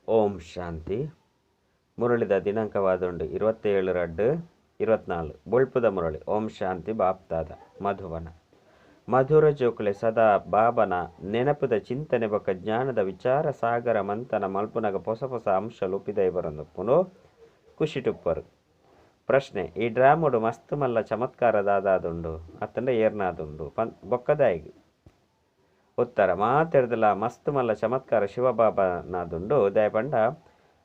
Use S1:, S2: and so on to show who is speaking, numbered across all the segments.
S1: ಓಂ ಶಾಂತಿ. ಮುರಳಿದ ದಿನಾಂಕವಾದುಂಡು 27/2/24. ಬೊಳ್ಪುದ ಮುರಳಿ. ಓಂ ಶಾಂತಿ. ಬಾಪ್ತಾದ ಮಧುವನ ಮಧುರ ಜೋಕುಲೆ ಸದಾ ಬಾಬನ ನೆನಪುದ ಚಿಂತನೆ ಬೊಕ್ಕ ಜ್ಞಾನದ ವಿಚಾರ ಸಾಗರ ಮಂಥನ ಮಲ್ಪುನಗ ಪೊಸ ಪೊಸ ಅಂಶಲು ಪಿದೈ ಬರೊಂದುಪ್ಪುಂಡು ಖುಷಿಟುಪ್ಪರು. ಪ್ರಶ್ನೆ: ಈ ಡ್ರಾಮುಡು ಮಸ್ತ್ ಮಲ್ಲ ಚಮತ್ಕಾರ ದಾದಾದುಂಡು ಅತ್ತಂಡ ಏರ್ನಾದುಂಡು ಬೊಕ್ಕದಾಯಿಗ್? ಉತ್ತರ: ಮಾತೆರ್ದಲ ಮಸ್ತ್ ಮಲ್ಲ ಚಮತ್ಕಾರ ಶಿವಬಾಬನಾದುಂಡು. ದಯಪಂಡ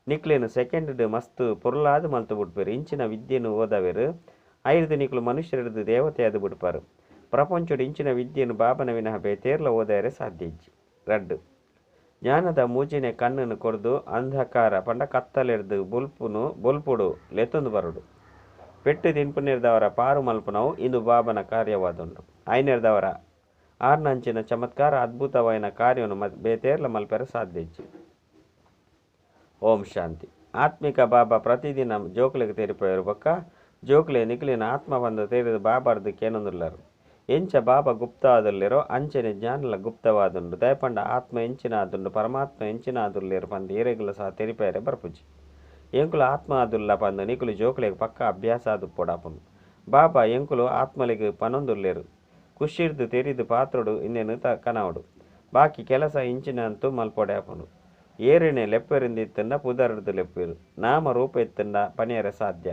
S1: ನಿಕ್ಲೇನು ಸೆಕೆಂಡ್ ಮಸ್ತ್ ಪೊರ್ಲಾದ್ ಮಲ್ತು ಬಿಡ್ಪೇರು. ಇಂಚಿನ ವಿದ್ಯೆನು ಓದವೇರು ಐರ್ದು ನಿಕ್ಲು ಮನುಷ್ಯರದು ದೇವತೆಯಾದ ಬಿಡ್ಪಾರು. ಪ್ರಪಂಚಡು ಇಂಚಿನ ವಿದ್ಯೆನು ಬಾಬನ ವಿನಃ ಬೇತೇರ್ಲ ಓದಾಯರೆ ಸಾಧ್ಯ ಇಜ್ಜಿ. ರಡ್ಡು ಜ್ಞಾನದ ಮೂಜಿನೆ ಕಣ್ಣನ್ನು ಕೊರ್ದು ಅಂಧಕಾರ ಪಂಡ ಕತ್ತಲೆರ್ದು ಬೊಲ್ಪುನು ಬೊಲ್ಪುಡು ಲೆತ್ತೊಂದು ಬರುಡು. ಪೆಟ್ಟು ತಿನ್ಪುನೆರ್ದವರ ಪಾರು ಮಲ್ಪುನವು ಇಂದು ಬಾಬನ ಕಾರ್ಯವಾದುಂಡು. ಐನೆರ್ದವರ ಆರ್ನಂಚಿನ ಚಮತ್ಕಾರ ಅದ್ಭುತವಾಯಿನ ಕಾರ್ಯನು ಬೇತೇರ್ಲ ಮಲ್ಪೆರೆ ಸಾಧ್ಯ ಇಜ್ಜಿ. ಓಂ ಶಾಂತಿ. ಆತ್ಮಿಕ ಬಾಬಾ ಪ್ರತಿದಿನ ಜೋಕ್ಲೆಗ್ ತೆರಿಪೋಯರು ಬೊಕ್ಕ ಜೋಕ್ಲೆ ನಿಕ್ಲಿನ ಆತ್ಮ ಬಂದು ತೆರೆದು ಬಾಬಾರ್ದು ಕೇನೊಂದುಲ್ಲರು. ಎಂಚ ಬಾಬಾ ಗುಪ್ತವಾದುಲ್ಲೇರೋ ಅಂಚನೆ ಜ್ಞಾನಲ ಗುಪ್ತವಾದುಂಡು. ದಯಪಂಡ ಆತ್ಮ ಎಂಚಿನ ಆದುಂಡು ಪರಮಾತ್ಮ ಎಂಚಿನ ಆದುಲ್ಲೇರು ಪಂದು ಏರೆಗುಲ ಸಹ ತೆರಿಪೇರೆ ಬರ್ಪುಜಿ. ಎಂಕುಲು ಆತ್ಮ ಆದುಲ್ಲ ಪಂದು ನಿಕುಲು ಜೋಕ್ಲೆಗ್ ಪಕ್ಕ ಅಭ್ಯಾಸ ಆದುಪ್ಪೊಡಾಪುಂಡು. ಬಾಬಾ ಎಂಕುಲು ಆತ್ಮಲೆಗ್ ಪನೊಂದುಲ್ಲೇರು. ಖುಷಿರ್ದು ತೆರಿದು ಪಾತ್ರೊಡು ಇಂದೆನು ಕನವಡು. ಬಾಕಿ ಕೆಲಸ ಇಂಚಿನಂತೂ ಮಲ್ಪೊಡೆ ಆಪುಂಡು. ಏರಿಣೆ ಲೆಪ್ಪೆರಿಂದಿತ್ತಂಡ ಪುದರ್ದು ಲೆಪ್ಪೆರು. ನಾಮ ರೂಪ ಇತ್ತಂಡ ಪನಿಯರೆ ಸಾಧ್ಯ.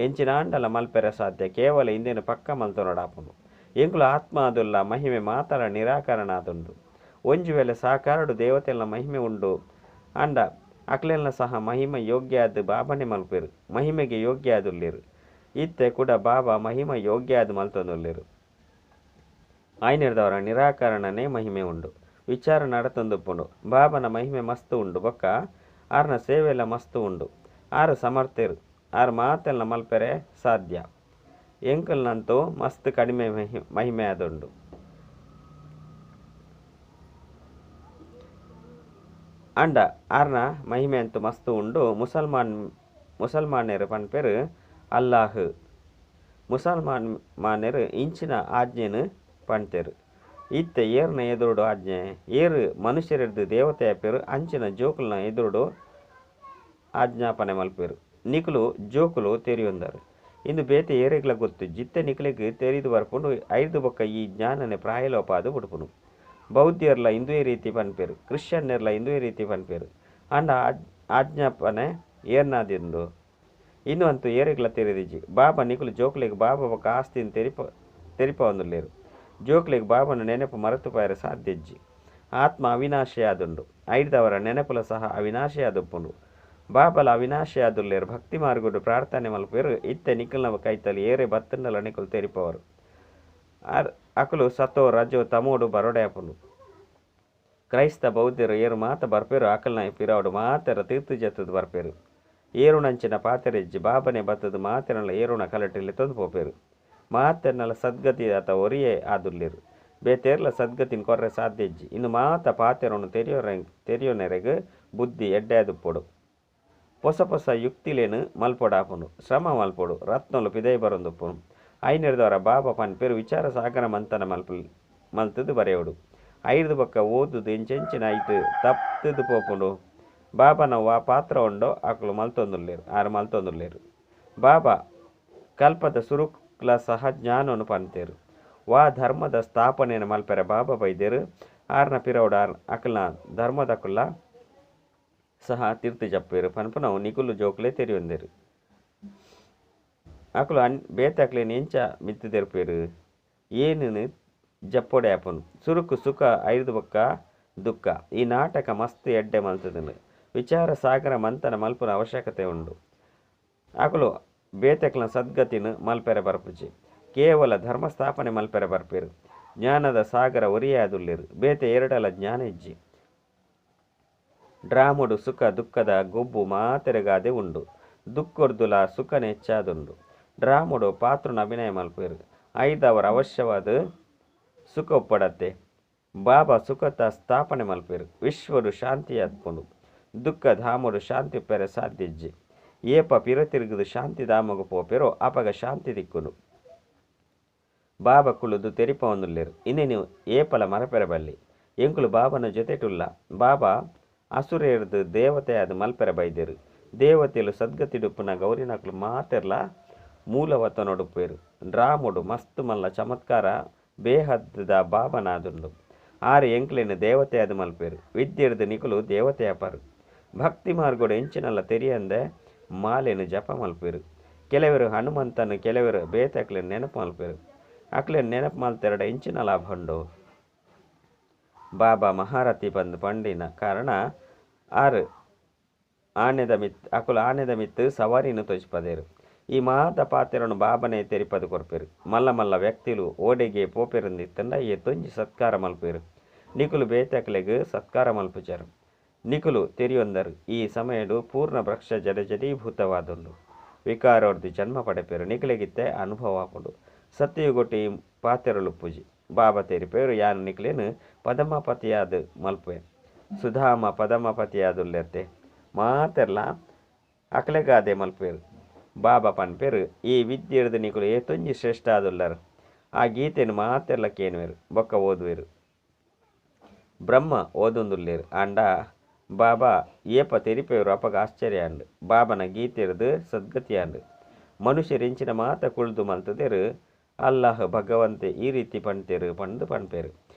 S1: ಎಂಚಿನಾಂಡಲ ಮಲ್ಪೆರೆ ಸಾಧ್ಯ. ಕೇವಲ ಇಂದೆನು ಪಕ್ಕ ಮಲ್ತೊನೊಡಾಪುಂಡು. ಎಂಕುಲು ಆತ್ಮ ಆದುಲ್ಲ ಮಹಿಮೆ ಮಾತಲ ನಿರಾಕರಣ ಆದುಂಡು. ಒಂಜಿ ವೇಳೆ ಸಾಕಾರಡು ದೇವತೆಲ್ಲ ಮಹಿಮೆ ಉಂಡು ಅಂಡ ಅಕ್ಲೆಲ್ಲ ಸಹ ಮಹಿಮೆ ಯೋಗ್ಯ ಆದ ಬಾಬನೆ ಮಲ್ಪೆರು. ಮಹಿಮೆಗೆ ಯೋಗ್ಯ ಆದುಲ್ಲೇರು. ಇತ್ತೆ ಕೂಡ ಬಾಬಾ ಮಹಿಮೆ ಯೋಗ್ಯ ಆದ ಮಲ್ತೊಂದುಲ್ಲೇರು. ಆಯ್ನೆರ್ದವರ ನಿರಾಕರಣನೇ ಮಹಿಮೆ ಉಂಡು. ವಿಚಾರ ನಡತೊಂದುಪ್ಪುಂಡು. ಬಾಬನ ಮಹಿಮೆ ಮಸ್ತು ಉಂಡು ಬೊಕ್ಕ ಆರ್ನ ಸೇವೆಲ್ಲ ಮಸ್ತು ಉಂಡು. ಆರು ಸಮರ್ಥೆರು. ಆರು ಮಾತೆಲ್ಲ ಮಲ್ಪೆರೆ ಸಾಧ್ಯ. ಎಂಕಲ್ನಂತೂ ಮಸ್ತ್ ಕಡಿಮೆ ಮಹಿಮೆ ಆದುಂಡು. ಅಂಡ ಆರ್ನ ಮಹಿಮೆ ಅಂತೂ ಮಸ್ತು ಉಂಡು. ಮುಸಲ್ಮಾನರು ಪನ್ಪೆರು ಅಲ್ಲಾಹ್. ಮುಸಲ್ಮಾನ್ ಮಾನ್ಯರು ಇಂಚಿನ ಆಜ್ಞೆನು ಪಣ್ತೇರು. ಇತ್ತೆ ಏರ್ನ ಎದುರುಡು ಆಜ್ಞೆ ಏರು ಮನುಷ್ಯರೆಡ್ದು ದೇವತೆ ಆಪೇರು ಅಂಚಿನ ಜೋಕುಲ್ನ ಎದುರುಡು ಆಜ್ಞಾಪನೆ ಮಲ್ಪೇರು. ನಿಕುಲು ಜೋಕುಲು ತೆರಿಯೊಂದರು. ಇಂದು ಬೇತೆ ಏರೆಗ್ಲ ಗೊತ್ತು ಜಿತ್ತೆ ನಿಕಲೆಗ್ ತೆರಿದು ಬರ್ಪುಂಡು. ಐದು ಬೊಕ್ಕ ಈ ಜ್ಞಾನನೆ ಪ್ರಾಯಲೋಪಾದು ಬುಡ್ಪುಂಡು. ಬೌದ್ಧರ್ಲ ಇಂದುವೇ ರೀತಿ ಪನ್ಪೇರು. ಕ್ರಿಶ್ಚಿಯನ್ನೆರ್ಲ ಇಂದುವೇ ರೀತಿ ಪನ್ಪೇರು. ಅಂಡ ಆಜ್ಞಾಪನೆ ಏರ್ನಾದಿಂಡು ಇಂದು ಅಂತೂ ಏರೆಗ್ಲ ತೆರಿದಿಜ್ಜಿ. ಬಾಬಾ ನಿಕುಲು ಜೋಕುಲೆಗ್ ಬಾಬಾ ಬೊಕ್ಕ ಆಸ್ತಿನ ತೆರಿಪವೊಂದುಲ್ಲೇರು. ಜೋಕ್ಲೆಗ್ ಬಾಬನ ನೆನಪು ಮರೆತು ಪೋಯರೆ ಸಾಧ್ಯ ಇಜ್ಜಿ. ಆತ್ಮ ಅವಿನಾಶಿ ಆದುಂಡು. ಐಡ್ದವರ ನೆನಪುಲ ಸಹ ಅವಿನಾಶಿ ಆದುಪ್ಪುಂಡು. ಬಾಬಲ ಅವಿನಾಶಿ ಆದುಲ್ಲೇರು. ಭಕ್ತಿ ಮಾರ್ಗಡು ಪ್ರಾರ್ಥನೆ ಮಲ್ಪೇರು. ಇತ್ತೆ ನಿಕಲ್ನ ಕೈತಲ್ ಏರೆ ಬತ್ತಂಡಲ ನಿಕುಲು ತೆರಿಪವರು. ಅಕುಲು ಸತೋ ರಜೋ ತಮೋಡು ಬರೋಡೆ ಆಪುಂಡು. ಕ್ರೈಸ್ತ ಬೌದ್ಧರು ಏರು ಮಾತ ಬರ್ಪೇರು. ಅಕಲ್ನ ಪಿರಾವಡು ಮಾತೆರ ತೀರ್ಥ ಜತ್ತದ ಬರ್ಪೇರು. ಏರುಣಂಚಿನ ಪಾತೆರೆಜ್ಜಿ. ಬಾಬನೆ ಬತ್ತದ ಮಾತೆರನ ಏರುಣ ಕಲಟೆಲ್ಲಿ ತಂದು ಪೋಪೇರು. ಮಾತೆರ್ನಲ ಸದ್ಗತಿ ಆತ ಒರಿಯೇ ಆದುಲ್ಲೇರು. ಬೇತೇರ್ಲ ಸದ್ಗತಿನ ಕೊರ್ರೆ ಸಾಧ್ಯ ಇಜ್ಜಿ. ಇನ್ನು ಮಾತ ಪಾತೆರನ್ನು ತೆರಿಯೋನೆರೆಗ್ ಬುದ್ಧಿ ಎಡ್ಡೆ ಆದುಪ್ಪೊಡು. ಪೊಸ ಪೊಸ ಯುಕ್ತಿಲೇನು ಮಲ್ಪೊಡಾಪುಂಡು. ಶ್ರಮ ಮಲ್ಪೊಡು. ರತ್ನಲು ಪಿದೈ ಬರೊಂದುಪ್ಪುಂಡು. ಐನೆರ್ದವರ ಬಾಬಾ ಪನ್ಪೇರು ವಿಚಾರ ಸಾಗರ ಮಂಥನ ಮಲ್ತದು ಬರೆಯೋಡು. ಐರ್ದು ಬೊಕ್ಕ ಓದುದು ಎಂಚೆಂಚಿನ ಐತು ತಪ್ತದು ಪೋಪುಂಡು. ಬಾಬನ ವಾ ಪಾತ್ರ ಉಂಡೋ ಅಕುಲು ಮಲ್ತೊಂದುಲ್ಲೇರು. ಆರು ಮಲ್ತೊಂದುಲ್ಲೇರು. ಬಾಬಾ ಕಲ್ಪದ ಸುರುಕ್ಲ ಸಹ ಜ್ಞಾನನು ಪನ್ತೇರು. ವಾ ಧರ್ಮದ ಸ್ಥಾಪನೆಯನ್ನು ಮಲ್ಪೆರೆ ಬಾಬಾ ಬೈದೇರು. ಆರ್ನ ಪಿರವಡು ಆರ್ ಅಕಲ್ನ ಧರ್ಮದಕುಲ್ಲ ಸಹ ತೀರ್ಥ ಜಪ್ಪೇರು ಪನ್ಪುನವು ನಿಕುಲು ಜೋಕುಲೆ ತೆರಿಯೊಂದೇರು. ಅಕುಲು ಬೇತೆ ಅಕ್ಲೇನು ಎಂಚ ಮಿತ್ತು ತೆರ್ಪೇರು. ಏನೇನು ಜಪ್ಪೊಡೆ ಆಪುಂಡು. ಸುರುಕು ಸುಖ ಐದು ಬೊಕ್ಕ ದುಃಖ. ಈ ನಾಟಕ ಮಸ್ತ್ ಎಡ್ಡೆ ಮಲ್ತದುಂಡು. ವಿಚಾರ ಸಾಗರ ಮಂಥನ ಮಲ್ಪುನ ಅವಶ್ಯಕತೆ ಉಂಡು. ಅಕುಲು ಬೇತೆಕ್ಲ ಸದ್ಗತಿನ ಮಲ್ಪೆರೆ ಬರ್ಪುಜಿ. ಕೇವಲ ಧರ್ಮ ಸ್ಥಾಪನೆ ಮಲ್ಪೆರೆ ಬರ್ಪೇರು. ಜ್ಞಾನದ ಸಾಗರ ಒರಿಯಾದುಲ್ಲೇರು. ಬೇತೆ ಎರಡಲ ಜ್ಞಾನ ಇಜ್ಜಿ. ಡ್ರಾಮುಡು ಸುಖ ದುಃಖದ ಗೊಬ್ಬು ಮಾತೆರೆಗಾದೆ ಉಂಡು. ದುಃಖೊರ್ದುಲ ಸುಖನೆ ಹೆಚ್ಚಾದುಂಡು. ಡ್ರಾಮುಡು ಪಾತ್ರನ ಅಭಿನಯ ಮಲ್ಪೇರು. ಐದವರ ಅವಶ್ಯವಾದ ಸುಖ ಒಪ್ಪಡತ್ತೆ. ಬಾಬಾ ಸುಖತ ಸ್ಥಾಪನೆ ಮಲ್ಪೇರು. ವಿಶ್ವಡು ಶಾಂತಿ ಆತ್ಪುಂಡು. ದುಃಖ ಧಾಮುಡು ಶಾಂತಿ ಉಪ್ಪೆರೆ ಸಾಧ್ಯ ಇಜ್ಜಿ. ಏಪ ಪಿರ ತಿರುಗುದು ಶಾಂತಿ ಧಾಮಗು ಪೋಪೆರೋ ಅಪಗ ಶಾಂತಿ ದಿಕ್ಕುಂಡು. ಬಾಬಾ ಕುಳುದು ತೆರಿಪವೊಂದುಲ್ಲೇರು. ಇನ್ನೇನು ಏಪಲ ಮರಪೆರೆ ಬಲ್ಲಿ. ಎಂಕುಲು ಬಾಬನ ಜೊತೆಟುಲ್ಲ. ಬಾಬಾ ಅಸುರೇರ್ದು ದೇವತೆಯಾದ ಮಲ್ಪೆರ ಬೈದೇರು. ದೇವತೆಲು ಸದ್ಗತಿಡುಪ್ಪುನ ಗೌರಿನಕ್ಲು ಮಾತೆರ್ಲ ಮೂಲವತನೊಡುಪ್ಪೇರು. ಡ್ರಾಮೊಡು ಮಸ್ತ್ ಮಲ್ಲ ಚಮತ್ಕಾರ ಬೇಹದ್ದ ಬಾಬನಾದುಂಡು. ಆರು ಎಂಕ್ಲೆನ್ ದೇವತೆಯಾದ ಮಲ್ಪೇರು. ವಿದ್ಯೆರ್ದು ನಿಕುಲು ದೇವತೆಯಾಪರು. ಭಕ್ತಿ ಮಾರ್ಗೋಡು ಎಂಚಿನಲ್ಲ ತೆರಿಯಂದೆ ಮಾಲೆನು ಜಪ ಮಲ್ಪೇರು. ಕೆಲವರು ಹನುಮಂತನು ಕೆಲವರು ಬೇತೆ ಅಕ್ಲೆನ್ ನೆನಪು ಮಲ್ಪೇರು. ಅಕ್ಲೆನ್ ನೆನಪು ಮಲ್ತೆರಡ ಎಂಚಿನ ಲಾಭ ಉಂಡು? ಬಾಬಾ ಮಹಾರಥಿ ಪಂದ್ ಪಂಡಿನ ಕಾರಣ ಆರು ಆನೆದ ಮಿತ್ ಅಕುಲು ಆನೆದ ಮಿತ್ತು ಸವಾರಿನ ತೋಜಿಪದೇರು. ಈ ಮಾತ ಪಾತೆರನು ಬಾಬನೇ ತೆರಿಪದು ಕೊರ್ಪೇರು. ಮಲ್ಲ ಮಲ್ಲ ವ್ಯಕ್ತಿಲು ಓಡೆಗೆ ಪೋಪೆರಂದಿತ್ತಂಡ ಏತೊಂಜಿ ಸತ್ಕಾರ ಮಲ್ಪೇರು. ನಿಕುಲು ಬೇತೆ ಅಕ್ಲೆಗ್ ಸತ್ಕಾರ ಮಲ್ಪುಜರು. ನಿಕುಲು ತೆರಿಯೊಂದರು ಈ ಸಮಯಡು ಪೂರ್ಣ ಭ್ರಕ್ಷ ಜಡಜಡೀಭೂತವಾದುಂಡು. ವಿಕಾರೋರ್ದು ಜನ್ಮ ಪಡೆಪೇರು. ನಿಕುಲೆಗಿತ್ತೆ ಅನುಭವ ಆಪುಂಡು. ಸತ್ಯಯುಗೊಟ್ಟಿ ಪಾತೆರಲುಪ್ಪುಜಿ. ಬಾಬಾ ತೆರಿಪೇರು ಯಾನು ನಿಕುಲೇನು ಪದಮಪತಿಯಾದ ಮಲ್ಪೆ. ಸುಧಾಮ ಪದಮಪತಿಯಾದುಲ್ಲೆರ್ತೆ ಮಾತೆರ್ಲ ಅಕ್ಲೆಗಾದೆ ಮಲ್ಪೇರು. ಬಾಬಾ ಪನ್ಪೇರು ಈ ವಿದ್ಯೆರ್ದು ನಿಕುಲು ಏತೊಂಜಿ ಶ್ರೇಷ್ಠ ಆದುಲ್ಲರು. ಆ ಗೀತೆನು ಮಾತೆರ್ಲ ಕೇನುವೆರು ಬೊಕ್ಕ ಓದುವೆರು. ಬ್ರಹ್ಮ ಓದೊಂದುಲ್ಲೇರು. ಆಂಡ ಬಾಬಾ ಏಪ ತೆರಿಪೇರು ಅಪಗ ಆಶ್ಚರ್ಯ ಆಂಡ್. ಬಾಬನ ಗೀತೆರ್ದು ಸದ್ಗತಿ ಆಂಡ್. ಮನುಷ್ಯರು ಎಂಚಿನ ಮಾತ ಕುಳ್ದು ಮಲ್ತದೇರು. ಅಲ್ಲಾಹ್ ಭಗವಂತೆ ಈ ರೀತಿ ಪಣ್ತೇರು ಪಂದು ಪಣ್ಪೇರು.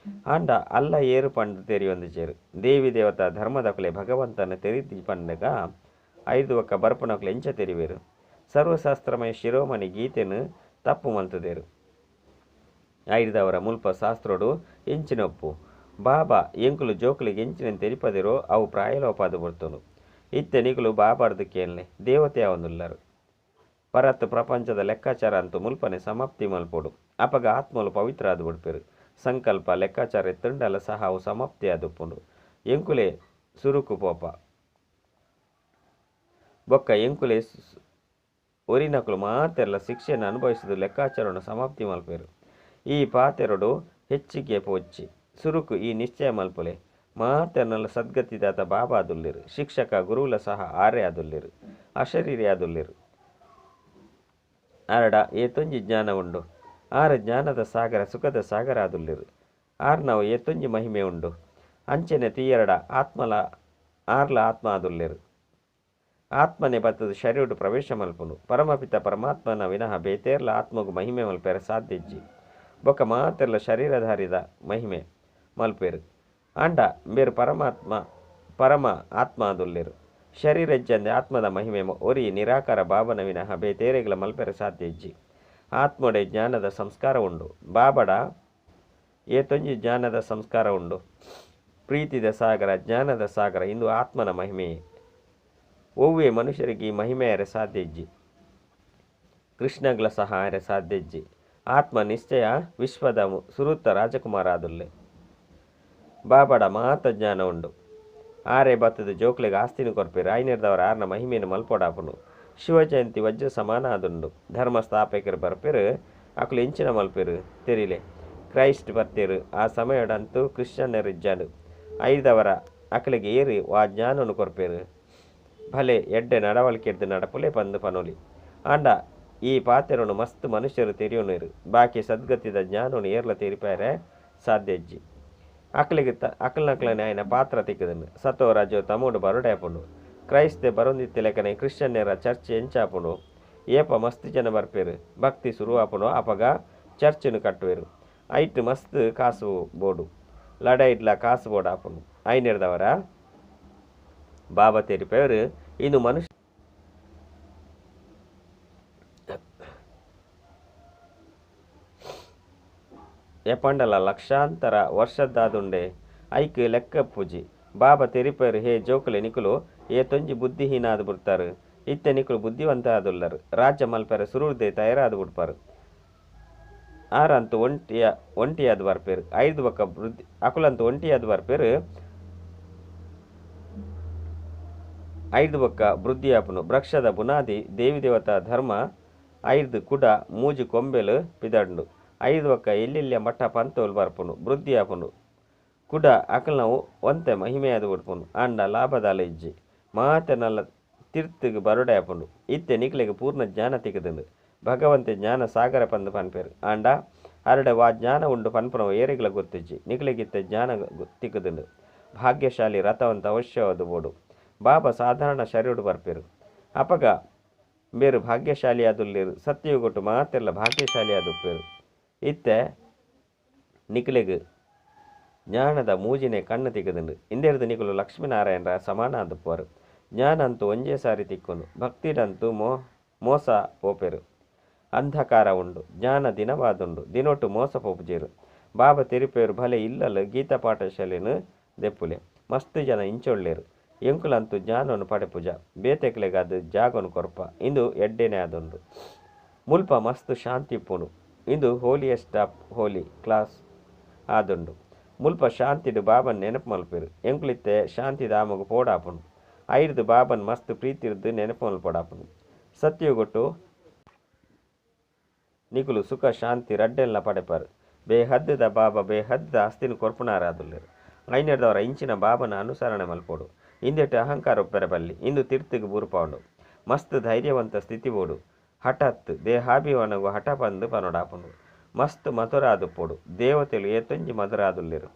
S1: ಆಂಡ ಅಲ್ಲ ಏರು ಪಂಡು ತೆರಿಯೊಂದಿಚೇರು. ದೇವಿ ದೇವತಾ ಧರ್ಮದಕುಲೆ ಭಗವಂತನ ತೆರಿದಿ ಪಂಡಗ ಐದು ಒಕ್ಕ ಬರ್ಪನಕುಲೆ ಎಂಚ ತೆರಿವೇರು. ಸರ್ವಶಾಸ್ತ್ರಮಯ ಶಿರೋಮಣಿ ಗೀತೆನು ತಪ್ಪು ಮಲ್ತದೇರು. ಐದವರ ಮುಲ್ಪ ಶಾಸ್ತ್ರೋಡು ಎಂಚಿನೊಪ್ಪು ಬಾಬಾ ಎಂಕುಲು ಜೋಕುಲಿಗೆ ಎಂಚಿನ ತೆರಿಪದಿರೋ ಅವು ಪ್ರಾಯಲೋಪಾದ ಬರ್ತನು. ಇತ್ತೆ ನಿಕುಲು ಬಾಬಾರ್ದು ಕೇನ್ಲೆ ದೇವತೆ ಅವಂದುಲ್ಲರು. ಪರತ್ ಪ್ರಪಂಚದ ಲೆಕ್ಕಾಚಾರ ಅಂತೂ ಮುಲ್ಪನೆ ಸಮಾಪ್ತಿ ಮಲ್ಪೋಡು. ಅಪಗ ಆತ್ಮಲು ಪವಿತ್ರ ಆದು ಬಿಡ್ಪೇರು. ಸಂಕಲ್ಪ ಲೆಕ್ಕಾಚಾರ ಎತ್ತುಂಡಲ ಸಹ ಅವು ಸಮಾಪ್ತಿ ಆದುಪ್ಪುಂಡು. ಎಂಕುಲೆ ಸುರುಕು ಪೋಪ ಬೊಕ್ಕ ಎಂಕುಲೆ ಒರಿನಕುಲು ಮಾತೆಲ್ಲ ಶಿಕ್ಷೆಯನ್ನು ಅನುಭವಿಸಿದ ಲೆಕ್ಕಾಚಾರವನ್ನು ಸಮಾಪ್ತಿ ಮಲ್ಪೇರು. ಈ ಪಾತೆರಡು ಹೆಚ್ಚಿಗೆ ಪೋಚ್ಚಿ ಸುರುಕು ಈ ನಿಶ್ಚಯ ಮಲ್ಪುಲೆ. ಮಾತೆರ್ನಲ್ಲ ಸದ್ಗತಿದಾತ ಬಾಬಾ ಆದುಲ್ಲೇರು. ಶಿಕ್ಷಕ ಗುರುಲ ಸಹ ಆರ್ಯ ಆದುಲ್ಲೇರು. ಅಶರೀರಿ ಆದುಲ್ಲೇರು. ಆರಡ ಏತೊಂಜಿ ಜ್ಞಾನ ಉಂಡು. ಆರ ಜ್ಞಾನದ ಸಾಗರ ಸುಖದ ಸಾಗರ ಆದುಲ್ಲೇರು. ಆರ್ನವು ಏತೊಂಜಿ ಮಹಿಮೆ ಉಂಡು. ಅಂಚನೆ ತೀಯರಡ ಆತ್ಮಲ ಆರ್ಲ ಆತ್ಮ ಆದುಲ್ಲೇರು. ಆತ್ಮನೆ ಬತ್ತದ ಶರೀರಡು ಪ್ರವೇಶ ಮಲ್ಪುನು. ಪರಮಪಿತ ಪರಮಾತ್ಮನ ವಿನಃ ಬೇತೇರ್ಲ ಆತ್ಮಗು ಮಹಿಮೆ ಮಲ್ಪೆರ ಸಾಧ್ಯಜ್ಜಿ. ಬೊಕ್ಕ ಮಾತೆರ್ಲ ಶರೀರಧಾರಿದ ಮಹಿಮೆ ಮಲ್ಪೇರು. ಆಂಡ ಬೇರು ಪರಮಾತ್ಮ ಪರಮ ಆತ್ಮ ಆದುಲ್ಲೇರು. ಶರೀರಜ್ಜಂದೆ ಆತ್ಮದ ಮಹಿಮೆ ಒರಿ ನಿರಾಕಾರ ಬಾಬನ ವಿನಃ ಬೇತೇರೆಗಳ ಮಲ್ಪೆರ ಸಾಧ್ಯ ಇಜ್ಜಿ. ಆತ್ಮೊಡೆ ಜ್ಞಾನದ ಸಂಸ್ಕಾರ ಉಂಡು. ಬಾಬಡ ಏತೊಂಜಿ ಜ್ಞಾನದ ಸಂಸ್ಕಾರ ಉಂಡು. ಪ್ರೀತಿದ ಸಾಗರ ಜ್ಞಾನದ ಸಾಗರ ಇಂದು ಆತ್ಮನ ಮಹಿಮೆಯೇ. ಒವ್ವೇ ಮನುಷ್ಯರಿಗೆ ಈ ಮಹಿಮೆಯರೆ ಸಾಧ್ಯ ಇಜ್ಜಿ. ಕೃಷ್ಣಗ್ಲ ಸಹ ಆರೆ ಸಾಧ್ಯ ಇಜ್ಜಿ. ಆತ್ಮ ನಿಶ್ಚಯ ವಿಶ್ವದ ಸುರುತ್ತ ರಾಜಕುಮಾರ ಆದುಲ್ಲೆ. ಬಾಬಡ ಮಾತ ಜ್ಞಾನ ಉಂಡು. ಆರೆ ಬತ್ತದ ಜೋಕ್ಲೆಗ್ ಆಸ್ತಿನ ಕೊರ್ಪೇರು. ಐನೆರ್ದವರ ಆರ್ನ ಮಹಿಮೆಯನ್ನು ಮಲ್ಪೊಡಾಪುಂಡು. ಶಿವಜಯಂತಿ ವಜ್ರ ಸಮಾನ ಆದುಂಡು. ಧರ್ಮ ಸ್ಥಾಪಕರು ಬರ್ಪೇರು. ಅಕುಲು ಎಂಚಿನ ಮಲ್ಪೇರು ತೆರಿಲೆ. ಕ್ರೈಸ್ಟ್ ಬರ್ತೇರು. ಆ ಸಮಯಡಂತೂ ಕ್ರಿಶ್ಚಿಯನ್ನರು ಇಜ್ಜಾಂಡು. ಐದವರ ಅಕಲಿಗೆ ಏರಿ ವಾ ಜ್ಞಾನನು ಕೊರ್ಪೇರು. ಭಲೆ ಎಡ್ಡೆ ನಡವಳಿಕೆರ್ದು ನಡಪುಲೆ ಪಂದು ಪನೊಲಿ. ಆಂಡ ಈ ಪಾತೆರನು ಮಸ್ತ್ ಮನುಷ್ಯರು ತೆರಿಯೋನೇರು. ಬಾಕಿ ಸದ್ಗತಿದ ಜ್ಞಾನನು ಏರ್ಲ ತೆರಿಪಾರೆ ಸಾಧ್ಯ ಇಜ್ಜಿ. ಅಕ್ಲಿಗೆ ಅಕ್ಲನಕ್ಲನೆ ಆಯ್ನ ಪಾತ್ರ ತಿಕ್ಕದನು. ಸತೋ ರಾಜೋ ತಮೋಡು ಬರೋಡೆ ಆಪುಂಡು. ಕ್ರೈಸ್ತೆ ಬರೊಂದಿತ್ತೆ ಲೆಕ್ಕನೆ ಕ್ರಿಶ್ಚಿಯನ್ನೆರ ಚರ್ಚ್ ಎಂಚಾಪುಂಡು. ಏಪ ಮಸ್ತ್ ಜನ ಬರ್ಪೇರು. ಭಕ್ತಿ ಶುರು ಆಪುಂಡು. ಅಪಗ ಚರ್ಚನ್ನು ಕಟ್ಟುವೆರು. ಐಟ್ ಮಸ್ತ್ ಕಾಸು ಬೋಡು. ಲಡೈಡ್ಲ ಕಾಸು ಬೋಡು ಆಪುಂಡು. ಐನೆರ್ದವರ ಬಾಬಾ ತೆರಿಪೇರು ಇನ್ನು ಮನುಷ್ಯ ಎಪಂಡಲ ಲಕ್ಷಾಂತರ ವರ್ಷದ್ದಾದುಂಡೆ ಐಕ್ ಲೆಕ್ಕ ಪೂಜಿ. ಬಾಬಾ ತೆರಿಪೇರು ಹೇ ಜೋಕುಲೆ ನಿಕುಲು ಏತೊಂಜಿ ಬುದ್ಧಿಹೀನ ಆದ್ ಬಿಡ್ತಾರೆ. ಇತ್ತೆ ನಿಕುಲು ಬುದ್ಧಿವಂತ ಆದುಲ್ಲರು. ರಾಜ್ಯ ಮಲ್ಪೆರೆ ಸುರುರ್ದೆ ತಯಾರಾದ್ ಬಿಡ್ಪಾರು. ಆರಂತೂ ಒಂಟಿಯಾದ್ ಬರ್ಪೇರು. ಐದು ಬೊಕ್ಕ ವೃದ್ಧಿ ಅಕುಲಂತೂ ಒಂಟಿಯಾದ್ ಬರ್ಪೇರು. ಐದು ಬೊಕ್ಕ ವೃದ್ಧಿಯಾಪುನು. ವೃಕ್ಷದ ಬುನಾದಿ ದೇವಿ ದೇವತಾ ಧರ್ಮ ಐದು ಕುಡ ಮೂಜಿ ಕೊಂಬೆಲು ಪಿದಡ್ಂಡು. ಐದು ಬೊಕ್ಕ ಎಲ್ಲೆಲ್ಲಿಯ ಮಟ್ಟ ಪಂತೋಲು ಬರ್ಪುಂಡು. ವೃದ್ಧಿಯಾಪುಂಡು. ಕುಡ ಅಕಲ್ನವು ಒಂತೆ ಮಹಿಮೆಯಾದ ಬಿಡ್ಪುಂಡು. ಆಂಡ ಲಾಭದಾಲ ಇಜ್ಜಿ. ಮಾತೆನಲ್ಲ ತಿರ್ತುಗು ಬರೋಡೆ ಆಪುಂಡು. ಇತ್ತೆ ನಿಕ್ಲೆಗ್ ಪೂರ್ಣ ಜ್ಞಾನ ತಿಕ್ಕುದುಂಡು. ಭಗವಂತೆ ಜ್ಞಾನ ಸಾಗರ ಪಂದು ಪನ್ಪೇರು. ಆಂಡ ಅರಡೆ ವಾ ಜ್ಞಾನ ಉಂಡು ಪನ್ಪುನವು ಏರೆಗ್ಲ ಗೊತ್ತಿಜ್ಜಿ. ನಿಕ್ಲೆಗಿತ್ತೆ ಜ್ಞಾನ ತಿಕ್ಕುದುಂಡು. ಭಾಗ್ಯಶಾಲಿ ರಥವಂತ ಅವಶ್ಯವಾದ ಬೋಡು. ಬಾಬಾ ಸಾಧಾರಣ ಶರೀರಡು ಬರ್ಪೇರು ಅಪಗ ಬೇರು ಭಾಗ್ಯಶಾಲಿ ಆದುಲ್ಲೇರು. ಸತ್ಯಯುಗೊಟ್ಟು ಮಾತೆಲ್ಲ ಭಾಗ್ಯಶಾಲಿ ಆದುಪ್ಪೇರು. ಇತ್ತೆ ನಿಕ್ಲೆಗ್ ಜ್ಞಾನದ ಮೂಜಿನೆ ಕಣ್ಣು ತಿಕ್ಕದುಂಡು. ಇಂದೆರ್ದು ನಿಕುಲು ಲಕ್ಷ್ಮೀನಾರಾಯಣರ ಸಮಾನ ಆದುಪ್ಪುವರು. ಜ್ಞಾನ ಅಂತೂ ಒಂಜೇ ಸಾರಿ ತಿಕ್ಕುಂಡು. ಭಕ್ತಿಡಂತೂ ಮೋಸ ಪೋಪೆರು. ಅಂಧಕಾರ ಉಂಡು, ಜ್ಞಾನ ದಿನವಾದುಂಡು. ದಿನೊಟ್ಟು ಮೋಸ ಪೋಪುಜೇರು. ಬಾಬಾ ತೆರಿಪೇರು ಭಲೆ ಇಲ್ಲಲು ಗೀತಾ ಪಾಠಶಾಲೆನು ದೆಪ್ಪುಲೆ. ಮಸ್ತ್ ಜನ ಇಂಚೊಳ್ಳೇರು. ಎಂಕುಲಂತೂ ಜ್ಞಾನವನ್ನು ಪಡೆಪುಜ ಬೇತೆಕ್ಲೆಗಾದ ಜಾಗನು ಕೊರ್ಪ. ಇಂದು ಎಡ್ಡೆನೆ ಆದುಂಡು. ಮುಲ್ಪ ಮಸ್ತ್ ಶಾಂತಿ ಇಪ್ಪುಂಡು. ಇಂದು holiest of Holi class ಆದುಂಡು. ಮುಲ್ಪ ಶಾಂತಿಡು ಬಾಬನ್ ನೆನಪು ಮಲ್ಪೇರು. ಎಂಕುಲಿತ್ತೆ ಶಾಂತಿ ಧಾಮಗು ಪೋಡಾಪುಂಡು. ಐರ್ದು ಬಾಬನ್ ಮಸ್ತ್ ಪ್ರೀತಿರ್ದು ನೆನಪು ಮಲ್ಪೋಡಾಪುಂಡು. ಸತ್ಯಗೊಟ್ಟು ನಿಕುಲು ಸುಖ ಶಾಂತಿ ರಡ್ಡೆಲ್ಲ ಪಡೆಪಾರು. ಬೇಹದ್ದದ ಬಾಬಾ ಬೇಹದ್ದದ ಆಸ್ತಿನ ಕೊರ್ಪುನಾರಾದುಲ್ಲೇರು. ಐನೆರ್ದವರ ಇಂಚಿನ ಬಾಬನ ಅನುಸರಣೆ ಮಲ್ಪೋಡು. ಇಂದೆಟ್ಟು ಅಹಂಕಾರ ಒಪ್ಪೆರ ಬಲ್ಲಿ. ಇಂದು ತಿರ್ತಿಗೆ ಬೂರ್ಪಾಂಡು. ಮಸ್ತ್ ಧೈರ್ಯವಂತ ಸ್ಥಿತಿ ಬೋಡು. ಹಠಾತ್ ದೇಹಾಭಿಮಾನಗು ಹಠ ಪಂದು ಪನೋಡಾಪುಂಡು. ಮಸ್ತ್ ಮಧುರ ಆದುಪ್ಪೋಡು. ದೇವತೆಲು ಏತೊಂಜಿ ಮಧುರ ಆದುಲ್ಲೇರು.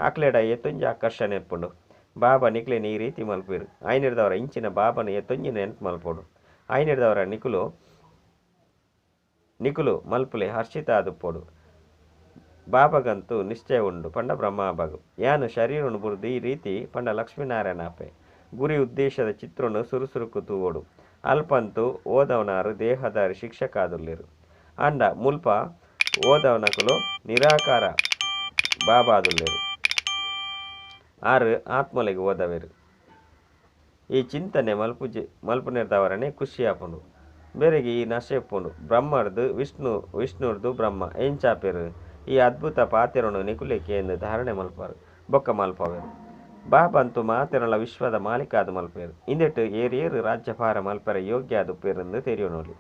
S1: ಆಕ್ಲೆಡ ಏತೊಂಜಿ ಆಕರ್ಷಣೆ ಇಪ್ಪುಂಡು. ಬಾಬಾ ನಿಕ್ಲೆನ್ ಈ ರೀತಿ ಮಲ್ಪೇರು. ಐನೆರ್ದವರ ಇಂಚಿನ ಬಾಬನ ಏತೊಂಜಿ ನೆನಪು ಮಲ್ಪೋಡು. ಐನೆರ್ದವರ ನಿಕುಲು ನಿಕುಲು ಮಲ್ಪುಲೆ ಹರ್ಷಿತ ಆದುಪ್ಪೋಡು. ಬಾಬಗಂತೂ ನಿಶ್ಚಯ ಉಂಡು ಪಂಡ ಬ್ರಹ್ಮಬಾಗು. ಯಾನು ಶರೀರನು ಬುರ್ದು ಈ ರೀತಿ ಪಂಡ ಲಕ್ಷ್ಮೀನಾರಾಯಣ ಆಪೆ. ಗುರಿ ಉದ್ದೇಶದ ಚಿತ್ರನು ಸುರುಸುರುಕು ತೂವೋಡು. ಅಲ್ಪಂತೂ ಓದವನಾರು ದೇಹದಾರಿ ಶಿಕ್ಷಕ ಆದುಲ್ಲೇರು. ಅಂಡ ಮುಲ್ಪ ಓದವನಕುಲು ನಿರಾಕಾರ ಬಾಬಾದುಲ್ಲೇರು. ಆರು ಆತ್ಮಲೆಗೆ ಓದವೇರು. ಈ ಚಿಂತನೆ ಮಲ್ಪುನೆರ್ದವರನೆ ಖುಷಿ ಆಪುಂಡು. ಬೇರೆಗೆ ಈ ನಶೆ ಇಪ್ಪುಂಡು. ಬ್ರಹ್ಮರ್ದು ವಿಷ್ಣು, ವಿಷ್ಣುರ್ದು ಬ್ರಹ್ಮ ಎಂಚಾಪೇರು. ಈ ಅದ್ಭುತ ಪಾತೆರನು ನಿಕುಲೇಕೆ ಎಂದು ಧಾರಣೆ ಮಲ್ಪಾರು ಬೊಕ್ಕ ಮಲ್ಪವೇರು. ಬಾಬಂತು ಮಾತೆರಳ ವಿಶ್ವದ ಮಾಲೀಕ ಆದ ಮಲ್ಪೇರು. ಇಂದೆಟ್ಟು ಏರೇರು ರಾಜ್ಯಭಾರ ಮಲ್ಪರ ಯೋಗ್ಯ ಆದುಪ್ಪೇರೆಂದು ತೆರಿಯೋನೋಲಿ.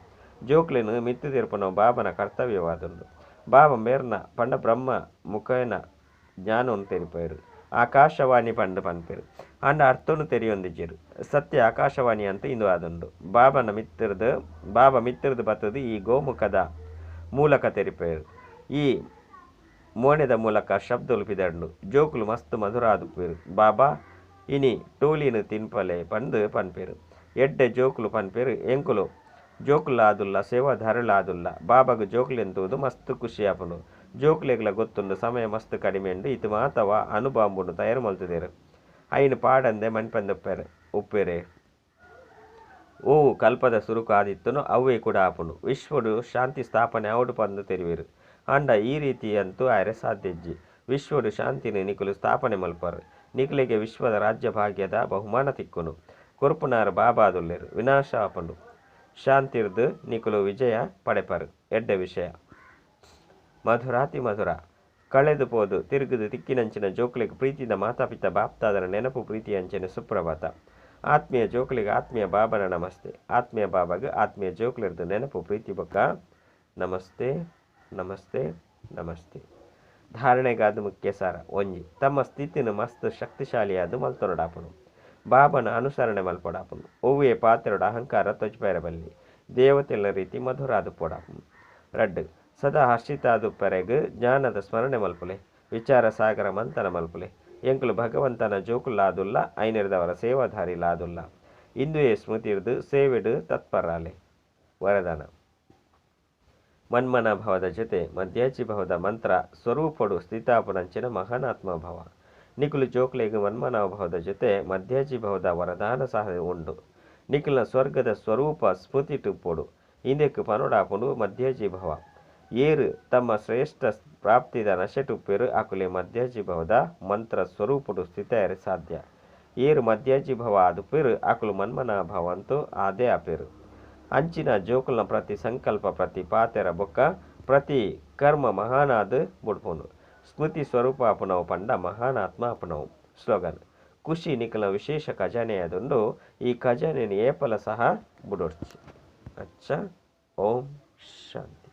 S1: ಜೋಕ್ಲೆನು ಮಿತ್ತು ತೀರ್ಪುನ ಬಾಬನ ಕರ್ತವ್ಯವಾದುಂಡು. ಬಾಬ ಮೇರ್ನ ಪಂಡ ಬ್ರಹ್ಮ ಮುಖೇನ ಜ್ಞಾನವನ್ನು ತೆರಿಪೇರು. ಆಕಾಶವಾಣಿ ಪಂಡ ಪನ್ಪೇರು. ಅಂಡ ಅರ್ಥನು ತೆರಿಯೊಂದಿಜ್ಜೇರು. ಸತ್ಯ ಆಕಾಶವಾಣಿ ಅಂತ ಇಂದು ಆದುಂಡು. ಬಾಬಾ ಮಿತ್ರದು ಬತ್ತದು ಈ ಗೋಮುಖದ ಮೂಲಕ ತೆರಿಪೇರು. ಈ ಮೋನೆದ ಮೂಲಕ ಶಬ್ದಲು ಪಿದರ್ಂಡು. ಜೋಕುಲು ಮಸ್ತ್ ಮಧುರ ಆದುಪ್ಪೇರು. ಬಾಬಾ ಇನಿ ಟೋಲಿನ ತಿನ್ಪಲೆ ಪಂದು ಪನ್ಪೇರು. ಎಡ್ಡೆ ಜೋಕುಲು ಪನ್ಪೇರು. ಎಂಕುಲು ಜೋಕುಲಾದುಲ್ಲ ಸೇವಾಧಾರಲಾದುಲ್ಲ. ಬಾಬಾಗ ಜೋಕುಲೆಂತುವುದು ಮಸ್ತ್ ಖುಷಿ ಆಪುಂಡು. ಜೋಕುಲೆಗ್ಲ ಗೊತ್ತುಂಡು ಸಮಯ ಮಸ್ತ್ ಕಡಿಮೆ ಉಂಡು. ಇತು ಮಾತವ ಅನುಬಾಂಬುನು ತಯಾರು ಮಲ್ತುದೇರು. ಐನು ಪಾಡಂದೆ ಮನ್ಪಂದೆ ಉಪ್ಪೇರೆ. ಓವು ಕಲ್ಪದ ಸುರುಕು ಆದಿತ್ತುನು ಅವೇ ಕೂಡ ಆಪುಂಡು. ವಿಶ್ವಡು ಶಾಂತಿ ಸ್ಥಾಪನೆ ಆವಡು ಪಂದು ತೆರಿವೇರು. ಅಂಡ ಈ ರೀತಿ ಅಂತೂ ಆರೆ ಸಾಧ್ಯಜ್ಜಿ. ವಿಶ್ವಡು ಶಾಂತಿನ ನಿಕುಲು ಸ್ಥಾಪನೆ ಮಲ್ಪಾರು. ನಿಕುಲಿಗೆ ವಿಶ್ವದ ರಾಜ್ಯ ಭಾಗ್ಯದ ಬಹುಮಾನ ತಿಕ್ಕುನು. ಕೊರ್ಪುನಾರು ಬಾಬಾದುಲ್ಲೇರು. ವಿನಾಶ ಆಪುಂಡು. ಶಾಂತಿರ್ದು ನಿಕುಲು ವಿಜಯ ಪಡೆಪಾರು. ಎಡ್ಡೆ ವಿಷಯ. ಮಧುರಾತಿ ಮಧುರ ಕಳೆದು ಪೋದು ತಿರುಗುದು ತಿಕ್ಕಿನಂಚಿನ ಜೋಕುಲಿಗೆ ಪ್ರೀತಿದ ಮಾತಾಪಿತ ಬಾಪ್ತಾದರ ನೆನಪು ಪ್ರೀತಿ ಅಂಚಿನ ಸುಪ್ರಭಾತ. ಆತ್ಮೀಯ ಜೋಕುಲಿಗೆ ಆತ್ಮೀಯ ಬಾಬನ ನಮಸ್ತೆ. ಆತ್ಮೀಯ ಬಾಬಾಗ ಆತ್ಮೀಯ ಜೋಕುಲಿರ್ದು ನೆನಪು ಪ್ರೀತಿ ಬೊಕ್ಕ ನಮಸ್ತೆ ನಮಸ್ತೆ ನಮಸ್ತೆ. ಧಾರಣೆಗಾದ ಮುಖ್ಯ ಸಾರ. ಒಂಜಿ ತಮ್ಮ ಸ್ಥಿತಿನ ಮಸ್ತ್ ಶಕ್ತಿಶಾಲಿಯಾದ ಮಲ್ತೊನಡಾಪುನು. ಬಾಬನ ಅನುಸರಣೆ ಮಲ್ಪೊಡಾಪುನು. ಒವ್ವೇ ಪಾತ್ರಡ ಅಹಂಕಾರ ತೊಜ್ಪೆರಬಲ್ಲಿ. ದೇವತೆల ರೀತಿ ಮಧುರಾದು ಪೋಡಾಪುನು. ರಡ್ಡು ಸದಾ ಹರ್ಷಿತಾದುಪ್ಪರೆಗ್ ಜ್ಞಾನದ ಸ್ಮರಣೆ ಮಲ್ಪುಲೆ. ವಿಚಾರ ಸಾಗರ ಮಂಥನ ಮಲ್ಪುಲೆ. ಎಂಕುಲು ಭಗವಂತನ ಜೋಕುಲಾದುಲ್ಲ ಐನೆರ್ದವರ ಸೇವಾಧಾರಿಲಾದುಲ್ಲ. ಇಂದುಯೇ ಸ್ಮೃತಿರ್ದು ಸೇವೆಡು ತತ್ಪರಾಲೆ. ವರದಾನ. ಮನ್ಮನ ಭವದ ಜೊತೆ ಮಧ್ಯಾಚಿ ಭವದ ಮಂತ್ರ ಸ್ವರೂಪಡು ಸ್ಥಿತಾಪುನಂಚಿನ ಮಹಾನಾತ್ಮ ಭವ. ನಿಕುಲು ಜೋಕ್ಲೆಗ್ ಮನ್ಮನ ಭವದ ಜೊತೆ ಮಧ್ಯಾಚಿ ಭವದ ವರದಾನ ಸಹ ಉಂಡು. ನಿಕುಲ್ನ ಸ್ವರ್ಗದ ಸ್ವರೂಪ ಸ್ಮೃತಿ ಟುಪ್ಪೊಡು. ಇಂದೆಕ್ ಪನೊಡಾಪುಂಡು ಮಧ್ಯಾಜಿ ಭವ. ಏರು ತಮ್ಮ ಶ್ರೇಷ್ಠ ಪ್ರಾಪ್ತಿದ ನಶೆಟುಪ್ಪೇರು ಅಕುಲೆ ಮಧ್ಯಾಜಿ ಭವದ ಮಂತ್ರ ಸ್ವರೂಪಡು ಸ್ಥಿತಾಯರೆ ಸಾಧ್ಯ. ಏರು ಮಧ್ಯಾಜಿ ಭವ ಆದುಪ್ಪೇರು ಅಕುಲು ಮನ್ಮನ ಭವಂತೂ ಆದೇ ಆಪೇರು. ಅಂಚಿನ ಜೋಕುಲ್ನ ಪ್ರತಿ ಸಂಕಲ್ಪ ಪ್ರತಿ ಪಾತೆರ ಬೊಕ್ಕ ಪ್ರತಿ ಕರ್ಮ ಮಹಾನಾದ ಬುಡ್ಪುಂಡು. ಸ್ಮೃತಿ ಸ್ವರೂಪ ಅಪನವು ಪಂಡ ಮಹಾನಾತ್ಮ ಅಪನವು. ಸ್ಲೋಗನ್. ಖುಷಿ ನಿಕಲ ವಿಶೇಷ ಖಜಾನೆಯಾದುಂಡು. ಈ ಖಜಾನೆಯನ್ನು ಏಪಲ ಸಹ ಬುಡೊಡ್ಚಿ. ಅಚ್ಚ. ಓಂ ಶಾಂತಿ.